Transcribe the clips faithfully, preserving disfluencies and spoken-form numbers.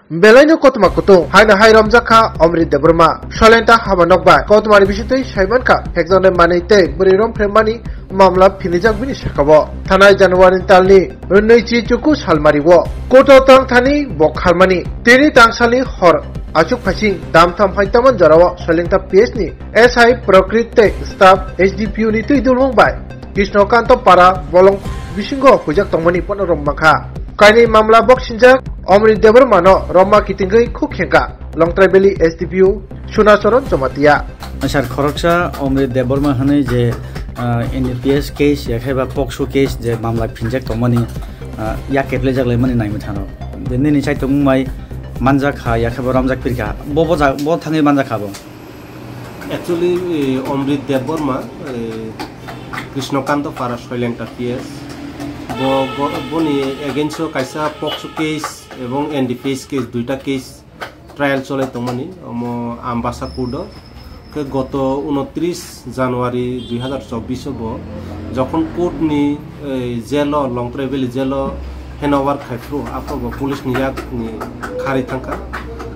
Belaino kothoma kutung haino hai romjak kha Omrit Debbarma. Soilenta haba nok bai kothomani bisingtwi saimankha phekjaknai manwi tei bwrwi romphre mani mamla phinijak bini sakao. Thanai January ni talni nwichi chuku salmario court o tang thani bo kharmani. Tini tangsalni hor achuk phaising damtham hai tamani jorao Soilenta P S ni S I Prokrit tei staff S D P O ni twi dulmung bai Krishnakanto Para bolong bisingo huijak tongmani phano rwng mankha. Kainwi mamla boksingjak Omrit Debbarma no romma kitingwi khuk khengkha Longtrai Valley S D P O Sunacharan Jamatia. Sir, khoroksa Omrit Debbarma hwnwi je, ah, N D P S case, ya khe ba POCSO case je mamla phinjak tongmani, ah, ya keplejak laimani naimwthano. Je nini chaitung wngmai manjak kha, ya khe ba romjak pirkha. Bo, bo ja-, bo thangwi manjak kha bo. Actually, eh, Omrit Debbarma, eh, Krishnakanto Para Soilenta P S. Bo, bo, boni against o kaisa POCSO case ebong N D P S case, duita case trial cholai tongmani, omo Ambasa court o. Khe goto unotris January dui hazar chobbish o bo jokhon court ni, eh, jail o, Longtrai Valley jail o handover khai phuru, aphuru bo police ni yak ni kharwi thangkha.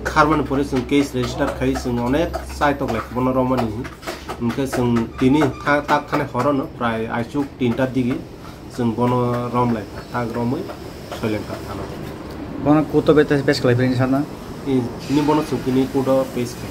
Kharmani pore chwng case register khai, chwng onek chaitok lai bono romani. Hinkhe chwng tini tha-, tak thani horono prai aichuk tinta digi chwng bono rom lai kha, tak romwi Soilenta thana. Bono court o be test pes khlai phiri sana? I, tini bono chwng tini court o pes khai.